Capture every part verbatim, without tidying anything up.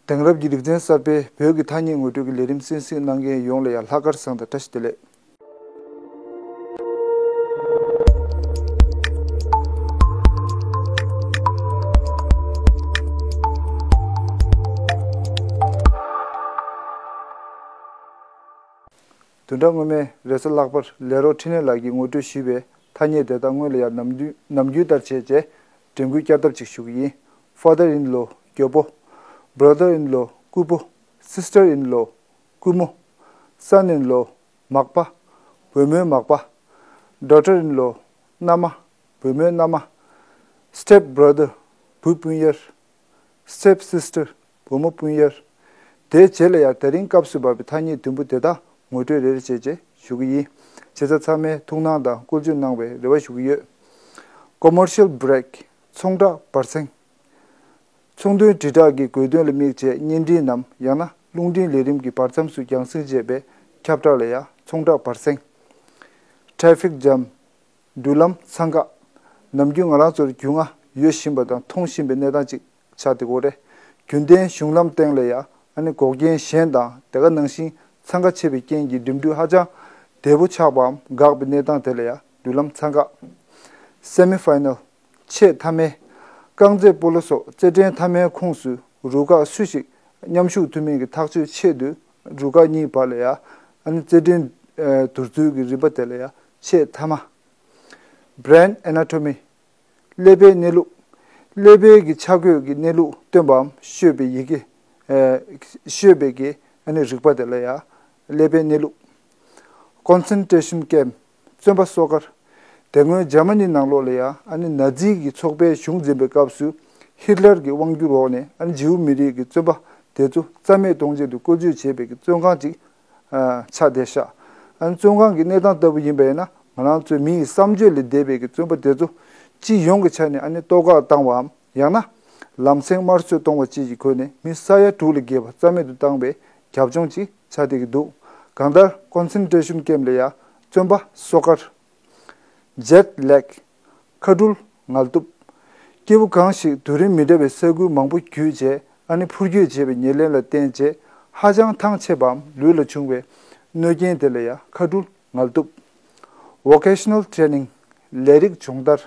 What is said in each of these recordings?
དེང་རབས་ཀྱི་རིག་ཚན་གསར་པའི་བོད་ཀྱི་ཐ་སྙད་ངོ་སྤྲོད་ཀྱི་ལས་རིམ་གསན་གཟིགས་གནང་མཁན་ཡོངས་ལ་ཡང་ལྷག་དཀར་བཟང་དང་བཀྲ་ཤིས་བདེ་ལེགས། བདུན་ཕྲག་སྔོན་མའི་རེས་གཟའ་ལྷག་པར་ལས་རོགས་འཕྲིན་ལས་ལགས་ཀྱིས་ངོ་སྤྲོད་ཞུས་པའི་ཐ་སྙད་དེ་དག་སྔོན་ལ་ཡང་ནམ་རྒྱུན་ནམ་རྒྱུན་ལྟར་བྱས་རྗེས་དྲན་སྐུལ་བསྐྱར་ལྡབ་ཅིག་ཞུ་གི་ཡིན། Father in law། གྱོག་པོ། Brother in law། སྐུ་པོ། Sister in law། སྐུ་མོ། Son in law། མག་པ། བུ་མོའི་མག་པ། Daughter in law། མནའ་མ། བུ་མོའི་མནའ་མ། Step brother། བུ་སྤུན་གཡར། Step sister། བུ་མོ་སྤུན་གཡར། དེའི་རྗེས་ལ་ཡང་དེ་རིང་སྐབས་སུ་བབས་པའི་ཐ་སྙད་བདུན་པོ་དེ་དག་ངོ་སྤྲོད་རེ་རེ་བྱས་རྗེས་ཞུ་གི་ཡིན། བྱས་ཙང་ཚང་མས་ཐུགས་སྣང་དང་བཀོལ་སྤྱོད་གནང་བའི་རེ་བ་ཞུ་གི་ཡོད། Commercial break། ཚོང་བསྒྲགས་བར་གསེང་། ཚོང་དོན་དྲིལ་བསྒྲགས་ཀྱི་དགོས་དོན་ལ་དམིགས་བྱས་བརྙན་འཕྲིན་ནམ་ཡང་ན་རླུང་འཕྲིན་ལས་རིམ་གྱི་བར་མཚམས་སུ་རྒྱང་སྲིང་བྱས་པའི་ཁྱབ་བསྒྲགས་ལ་ཡང་ཚོང་བསྒྲགས་བར་གསེང་། Traffic jam། འགྲུལ་ལམ་འཚང་ཁ། ནམ་རྒྱུན་ང་རང་ཚོར་རྒྱུས་མངའ་ཡོད་བཞིན་པ་དང་མཐོང་བཞིན་པའི་གནས་སྟངས་ཅིག་ཆགས་བསྡད་ཡོད་རེད། རྒྱུན་ལྡན་གཞུང་ལམ་སྟེང་ལ་ཡང་ཨ་ནི་འགོག་རྐྱེན་གཞན་དང་དེ་ག་ནང་བཞིན་འཚང་ཁ་ཆད་པའི་རྐྱེན་གྱིས་འགྲིམ་འགྲུལ་ཧ་ཅང་བདེ་པོ་ཆགས་པའམ་འགག་པའི་གནས་སྟངས་དེ་ལ་ཡང་འགྲུལ་ལམ་འཚང་ཁ། Semi final། ཆེས་མཐའ་མའི། རྐང་རྩེད་སྤོ་ལོ་སོགས་རྩེད་འགྲན་མཐའ་མའི་ཁོངས་སུ་རུ་ཁག་སུ་ཞིག་མཉམ་ཞུགས་ཐུབ་མིན་གྱི་ཐག་གཅོད་ཆེད་དུ་རུ་ཁག་གཉིས་བར་ལ་ཡང་ཨ་ནི་རྩེད་འགྲན་ཨ་བསྡུར་ཚུལ་གྱི་རིམ་པ་དེ་ལ་ཡང་ཆེས་མཐའ་མ། Brain anatomy། ཀླད་པའི་གནས་ལུགས། ཀླད་པའི་གི་ཆ་བགོས་ཀྱི་གནས་ལུགས་སྟོན་པའམ་ཤོད་པའི་ཡི་གེ་ཨ་ཤོད་པའི་གི་ཨ་ནི་རིག་པ་དེ་ལ་ཡང་ཀླད་པའི་གནས་ལུགས། Concentration camp། བཙོན་པ་སོ་ཁར། དེ་སྔོན་འཇར་མ་ནི་ནང་ལོགས་ལ་ཡང་ཨ་ནི་ནཱ་ཛི་གི་ཚོགས་པའི་གཞུང་འཛིན་པའི་སྐབས་སུ་ཧིཊ་ལར་གྱི་དབང་སྒྱུར་འོག་ནས་ཨ་ནི་ཇིའུ་མི་རིགས་ཀྱི་བཙོན་པ་དེ་ཚོ་རྩ་མེད་གཏོང་ཆེད་དུ་བཀོལ་སྤྱོད་བྱས་པའི་གི་བཙོན་ཁང་ཅིག་ཨ་ཆགས་བསྡད་ཤག་ཨ་ནི་བཙོན་ཁང་གི་གནས་སྟངས་ལྟ་བུ་ཡིན་པ་ཡིན་ན་ང་རང་ཚོའི་མི་ཡི་བསམ་སྤྱོད་ལས་འདས་པའི་གི་བཙོན་པ་དེ་ཚོ་སྤྱི་ཡོངས་ཀྱི་ཆ་ནས་ཨ་ནི་བཏོག་བཀག་བཏང་བའམ་ཡང་ན་ལམ་སེང་དམར་གསོད་གཏོང་བ་བཅས་ཀྱི་སྒོ་ནས་མི་ས་ཡ་དྲུག་ལས་བརྒལ་བ་རྩ་མེད་དུ་བཏང་བའི་རྒྱབ་ལྗོངས་ཅིག་ཆགས་བསྡད་ཀྱི་འདུག་གང་ལྟར་ཀོན་སེན་ཊྲེ་ཤན་ཀེམ་ལ་ཡ་བཙོན་པ་སོ་ཁར། Jet lag། ཁ་སྦྲུལ་ངལ་དུབ། སྐྱེ་བོ་གང་ཞིག་དུས་རིམ་མི་འདྲ་བའི་ས་ཁུལ་མང་པོ་བརྒྱུད་བྱས་ཨ་ནི་འཕུར་སྐྱོད་བྱས་པའི་ཉེར་ལེན་ལ་བརྟེན་བྱས་ཧ་ཅང་ཐང་ཆད་པའམ་ལུས་ལ་བྱུང་བའི་གནོད་རྐྱེན་དེ་ལ་ཡ་ཁ་སྦྲུལ་ངལ་དུབ། Vocational training། ལས་རིགས་སྦྱོང་བརྡར།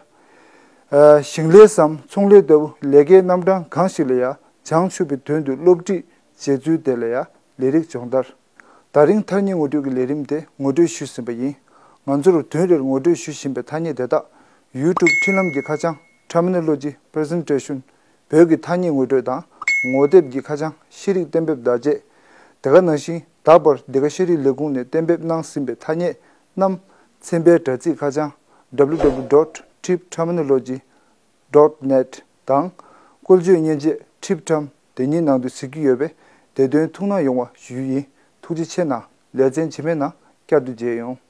ཨ་ཞིང་ལས་སམ་ཚོང་ལས་ལྟ་བུ་ལས་ཀའི་རྣམ་གྲངས་གང་ཞིག་ལ་ཡ་བྱང་ཆུབ་པའི་དོན་དུ་སློབ་ཁྲིད་བྱེད་ཚུལ་དེ་ལ་ཡ་ལས་རིགས་སྦྱོང་བརྡར། ད་རིང་ཐ་སྙད་ངོ་སྤྲོད་ཀྱི་ལས་རིམ་དེ་ངོ་སྤྲོད་ཞུས་ཟིན་པ་ཡིན། ང་ཚོར་དུས་རེར་ངོ་སྤྲོད་ཞུ་བཞིན་པའི་ཐ་སྙད་དེ་དག་ཡུ་ཊུབ་འཕྲིན་ལམ་གྱི་ཁ་བྱང་Terminology Presentation། བོད་ཀྱི་ཐ་སྙད་ངོ་སྤྲོད་དང་ངོ་དེབ་ཀྱི་ཁ་བྱང་ཤེས་རིག་གཏན་འབེབས་བརྡ་ཆད། དེ་ག་ནང་བཞིན་ད་བར་འདི་ག་ཤེས་རིག་ལས་ཁུངས་ནས་གཏན་འབེབས་གནང་ཟིན་པའི་ཐ་སྙད་རྣམས་ཚན་པའི་དྲ་ཚིགས་ཁ་བྱང་W W W dot trip terminology dot net དང་བཀོལ་སྤྱོད་མཉེན་ཆས་Trip Term དེ་ཉིད་ནང་དུ་གཟིགས་རྒྱུ་ཡོད་པས་དེ་དོན་ཐུགས་སྣང་ཡོང་བ་ཞུ་རྒྱུ་ཡིན། ཐུགས་རྗེ་ཆེ་གནང་། ལེ་ཚན་རྗེས་མའི་ནང་བསྐྱར་དུ་མཇལ་ཡོང་།